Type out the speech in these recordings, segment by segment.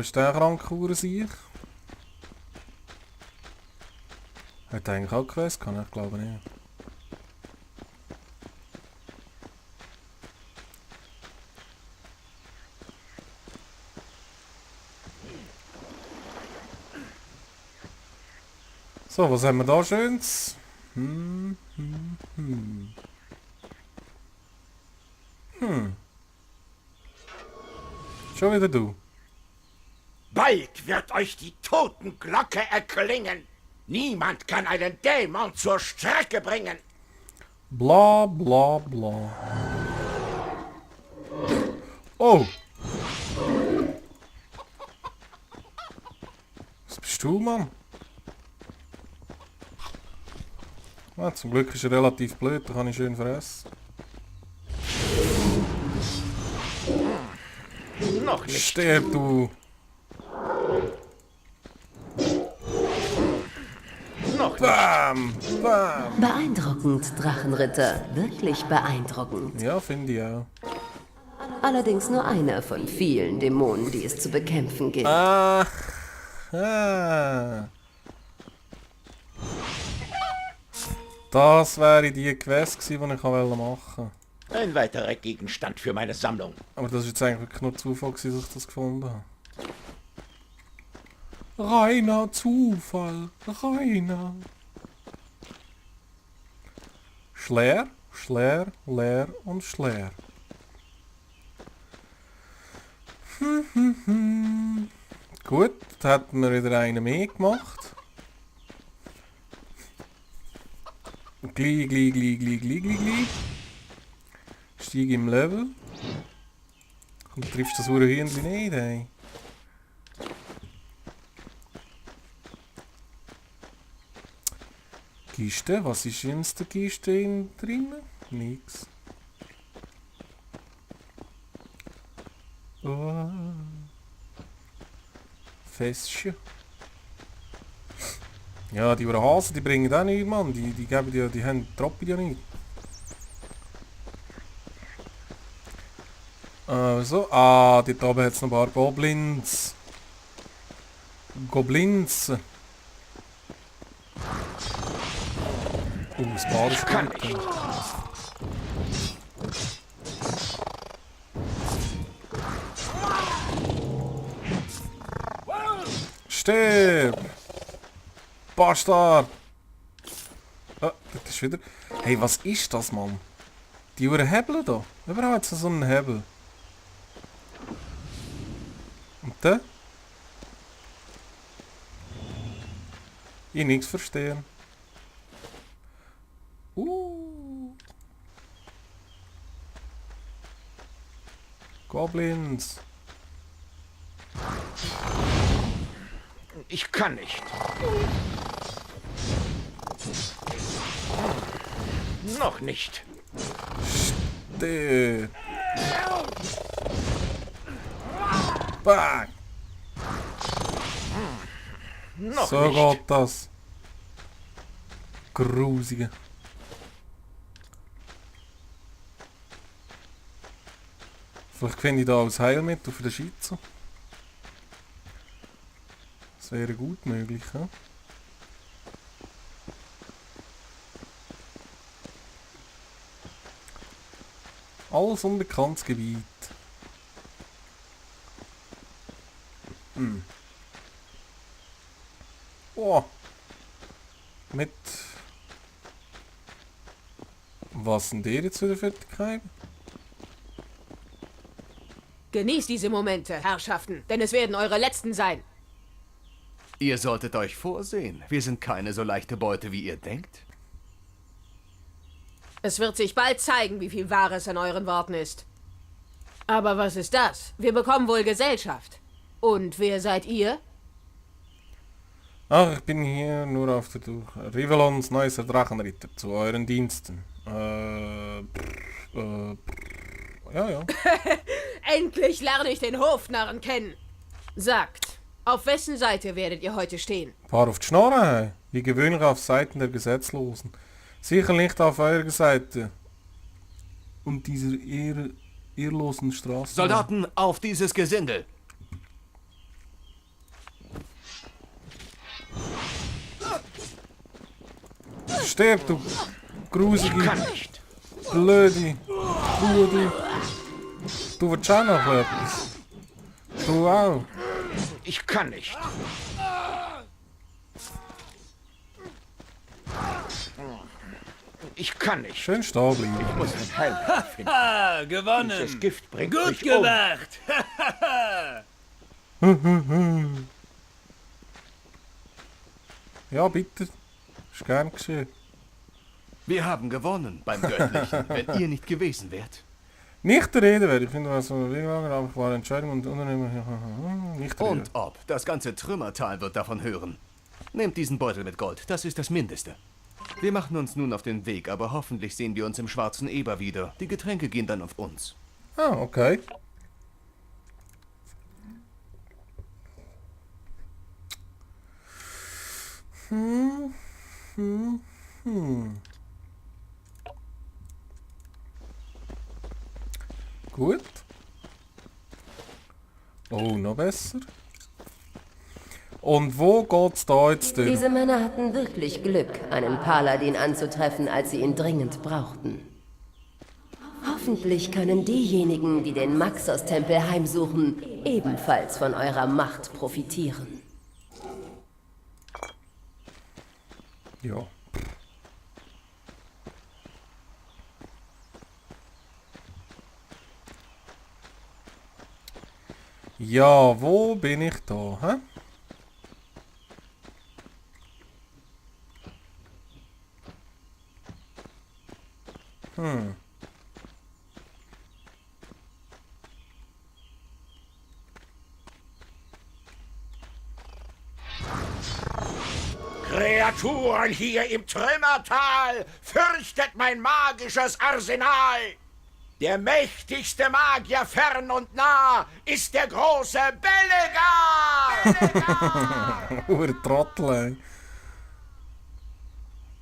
ist der kranke sich? Hat er eigentlich auch Quest? Kann ich glaube nicht. So, was haben wir da Schönes? Schon wieder du. Bald wird euch die Totenglocke erklingen. Niemand kann einen Dämon zur Strecke bringen. Bla bla bla. Oh! Was bist du, Mann? Ah, zum Glück ist er relativ blöd, da kann ich schön fressen. Noch nicht. Stirb, du! Noch nicht. Bam! Bam! Beeindruckend, Drachenritter. Wirklich beeindruckend. Ja, finde ich auch. Allerdings nur einer von vielen Dämonen, die es zu bekämpfen gilt. Ah! Das wäre die Quest gewesen, die ich machen wollte. Ein weiterer Gegenstand für meine Sammlung. Aber das ist jetzt eigentlich wirklich nur Zufall gewesen, dass ich das gefunden habe. Reiner Zufall. Reiner. Schleer, Schleer, Leer und Schleer. Gut, da hat mir wieder einen mehr gemacht. Gli. Steige im Level. Und du triffst das Hühnchen nicht, ey. Kiste, was ist in der Kiste drin? Nix. Oh. Festchen. Ja, die Hasen, die bringen auch nichts, Mann. Die geben ja, die haben Troppen ja nicht. So, dort oben hat es noch ein paar Goblins. Goblins. Das Bad ist gut. Stirb! Bastard! Ah, das ist wieder... Hey, was ist das, Mann? Die Uhren Hebel da? Überhaupt hat so einen Hebel. Und da? Ich nichts verstehen. Goblins. Ich kann nicht. Noch nicht. Stirb. Bang. Noch So nicht. geht das. Grusige. Vielleicht finde ich da als Heilmittel für den Schützer. Das wäre gut möglich, ja? Alles unbekanntes Gebiet. Oh. Mit... Was sind die jetzt wieder Fertigkeit? Genießt diese Momente, Herrschaften, denn es werden eure letzten sein. Ihr solltet euch vorsehen. Wir sind keine so leichte Beute, wie ihr denkt. Es wird sich bald zeigen, wie viel Wahres an euren Worten ist. Aber was ist das? Wir bekommen wohl Gesellschaft. Und wer seid ihr? Ach, ich bin hier nur auf der Suche. Rivalons neuester Drachenritter zu euren Diensten. Ja. Endlich lerne ich den Hofnarren kennen. Sagt, auf wessen Seite werdet ihr heute stehen? Paar auf die Schnorre, hey. Wie gewöhnlich auf Seiten der Gesetzlosen. Sicher nicht auf eurer Seite. Und dieser ehrlosen Straße. Soldaten, auf dieses Gesindel! Stirb, du grusige, Ich kann nicht. blöde Kuh, du. Du willst auch noch etwas. Du auch. Ich kann nicht. Ich kann nicht. Schön stehen bleiben. Ich muss einen Helm finden. Ah, gewonnen. Dieses Gift bringt Gut mich um. gemacht. Ja, bitte. Ist gern geschehen. Wir haben gewonnen beim Göttlichen, wenn ihr nicht gewesen wärt. Nicht der Rede wert. Ich finde, was so wie lange, aber klare Entscheidung und Unternehmen. Nicht der Rede. Und ob. Das ganze Trümmertal wird davon hören. Nehmt diesen Beutel mit Gold, das ist das Mindeste. Wir machen uns nun auf den Weg, aber hoffentlich sehen wir uns im Schwarzen Eber wieder. Die Getränke gehen dann auf uns. Ah, okay. Gut. Oh, noch besser. Und wo geht's da jetzt durch? Diese Männer hatten wirklich Glück, einen Paladin anzutreffen, als sie ihn dringend brauchten. Hoffentlich können diejenigen, die den Maxos-Tempel heimsuchen, ebenfalls von eurer Macht profitieren. Ja. Ja, wo bin ich da, hä? Kreaturen hier im Trümmertal, fürchtet mein magisches Arsenal. Der mächtigste Magier fern und nah ist der große Belegar! Ur Trottel,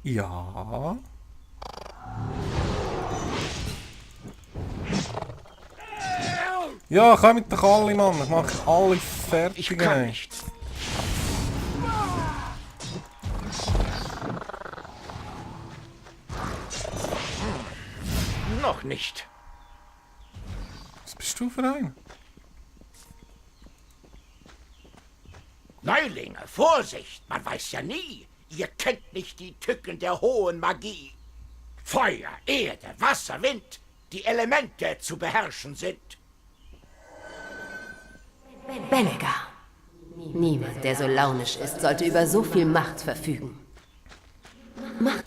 ey. Ja. Ja, komm mit der Kalle, Mann. Ich mach alle fertig. Ich kann ey. nicht. Noch nicht. Was bist du für ein? Neulinge, Vorsicht! Man weiß ja nie. Ihr kennt nicht die Tücken der hohen Magie. Feuer, Erde, Wasser, Wind, die Elemente zu beherrschen sind. Belegar. Niemand, der so launisch ist, sollte über so viel Macht verfügen. Machen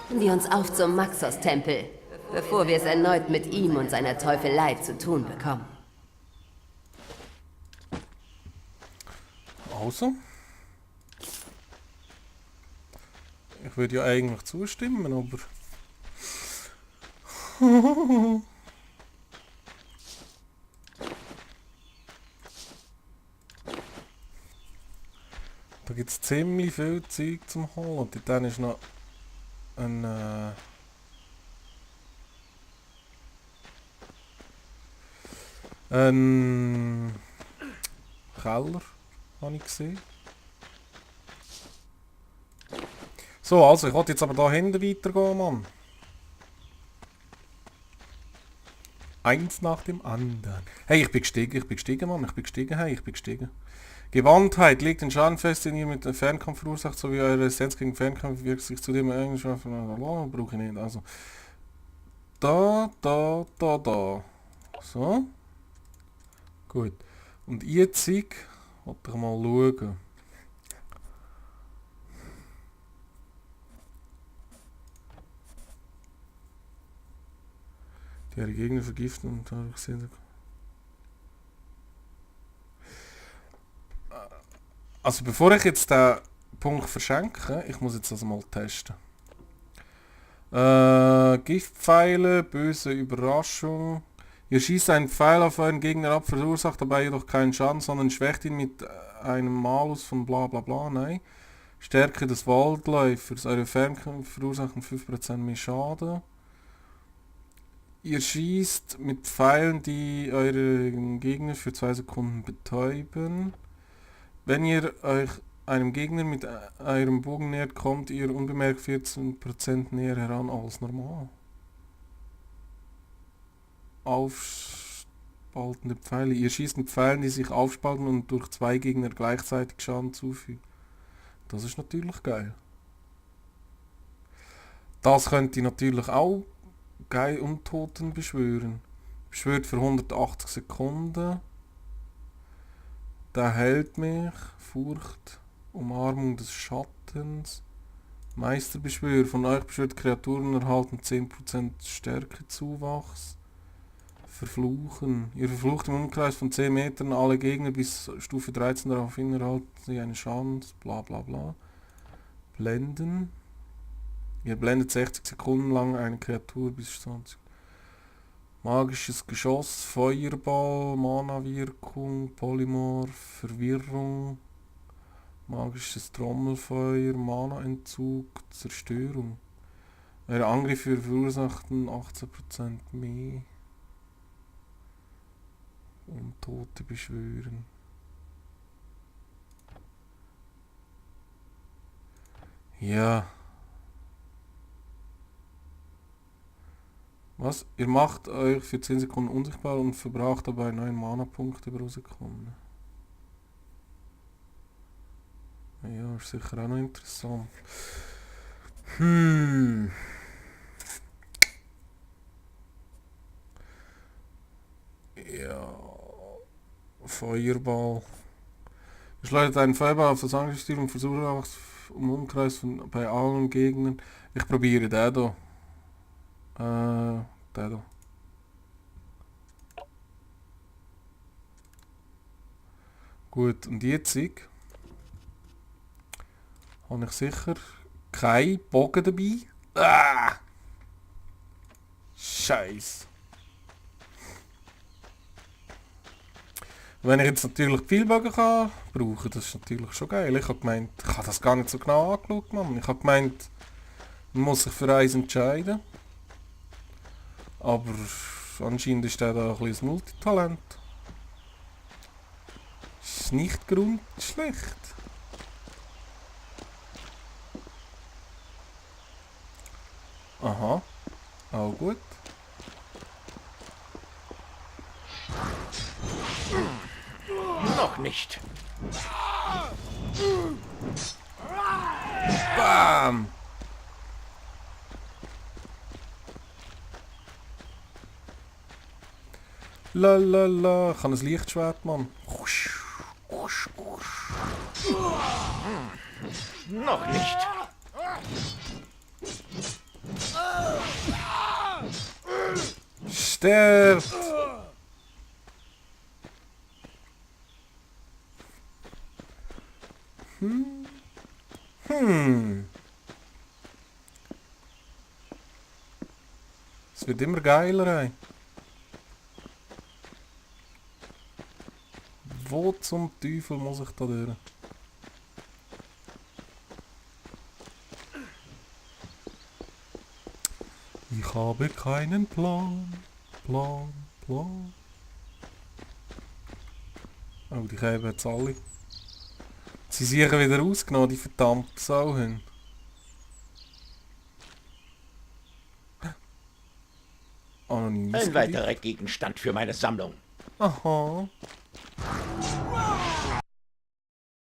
wir uns auf zum Maxos-Tempel, bevor wir es erneut mit ihm und seiner Teufelei zu tun bekommen. Also. Ich würde ja eigentlich zustimmen, aber... Da gibt es ziemlich viel Zeug zum Holen. Und dann ist noch ein... ein Keller, habe ich gesehen. So, also ich wollte jetzt aber da hinten weitergehen, Mann. Eins nach dem anderen. Hey, ich bin gestiegen, Mann, ich bin gestiegen, hey, ich bin gestiegen. Gewandtheit legt den Schaden fest, den ihr mit dem Fernkampf verursacht, sowie eure Resistenz gegen Fernkampf wirkt sich zudem Eigenschaft brauche ich nicht. Also da. So. Gut. Und jetzt wollte ich mal schauen. Die ihre Gegner vergiften und dadurch sind. Also bevor ich jetzt den Punkt verschenke, ich muss jetzt also mal testen. Giftpfeile, böse Überraschung. Ihr schießt einen Pfeil auf euren Gegner ab, verursacht dabei jedoch keinen Schaden, sondern schwächt ihn mit einem Malus von bla bla bla. Nein. Stärke des Waldläufers. Eure Fernkämpfe verursachen 5% mehr Schaden. Ihr schießt mit Pfeilen, die eure Gegner für 2 Sekunden betäuben. Wenn ihr euch einem Gegner mit eurem Bogen nähert, kommt ihr unbemerkt 14% näher heran als normal. Aufspaltende Pfeile. Ihr schießt mit Pfeilen, die sich aufspalten und durch 2 Gegner gleichzeitig Schaden zufügen. Das ist natürlich geil. Das könnt ihr natürlich auch geil Untoten beschwören. Beschwört für 180 Sekunden. Der hält mich. Furcht. Umarmung des Schattens. Meisterbeschwör. Von euch beschwörte Kreaturen erhalten 10% Stärkezuwachs. Verfluchen. Ihr verflucht im Umkreis von 10 Metern alle Gegner bis Stufe 13, daraufhin erhalten sie einen Schaden. Bla bla bla. Blenden. Ihr blendet 60 Sekunden lang eine Kreatur bis 20. Magisches Geschoss, Feuerball, Mana-Wirkung, Polymorph, Verwirrung, magisches Trommelfeuer, Mana-Entzug, Zerstörung. Eure Angriffe verursachten 18% mehr. Untote beschwören. Ja. Was? Ihr macht euch für 10 Sekunden unsichtbar und verbraucht dabei 9 Mana-Punkte pro Sekunde. Ja, ist sicher auch noch interessant. Ja. Feuerball. Ihr schleudert einen Feuerball auf das Angriffsziel und versucht auch im Umkreis von, bei allen Gegnern. Ich probiere den hier. Der da. Gut, und jetzt habe ich sicher keinen Bogen dabei. Ah! Scheiße. Wenn ich jetzt natürlich viel Bogen kann brauchen, das ist natürlich schon geil. Ich habe gemeint, ich habe das gar nicht so genau angeschaut, Mann. Ich habe gemeint, man muss sich für eins entscheiden. Aber anscheinend ist der da ein bisschen Multitalent. Ist nicht grundschlecht. Aha. Auch gut. Noch nicht. Bam! Lalala, ich habe ein Lichtschwert, Mann. Noch nicht. Sterbt! Es wird immer geiler, ey. Wo zum Teufel muss ich da durch? Ich habe keinen Plan. Plan. Oh, die Käben jetzt alle. Sie sicher wieder rausgenommen, die verdammten Sauhunde. Anonymes Ein weiterer Gegenstand für meine Sammlung. Aha.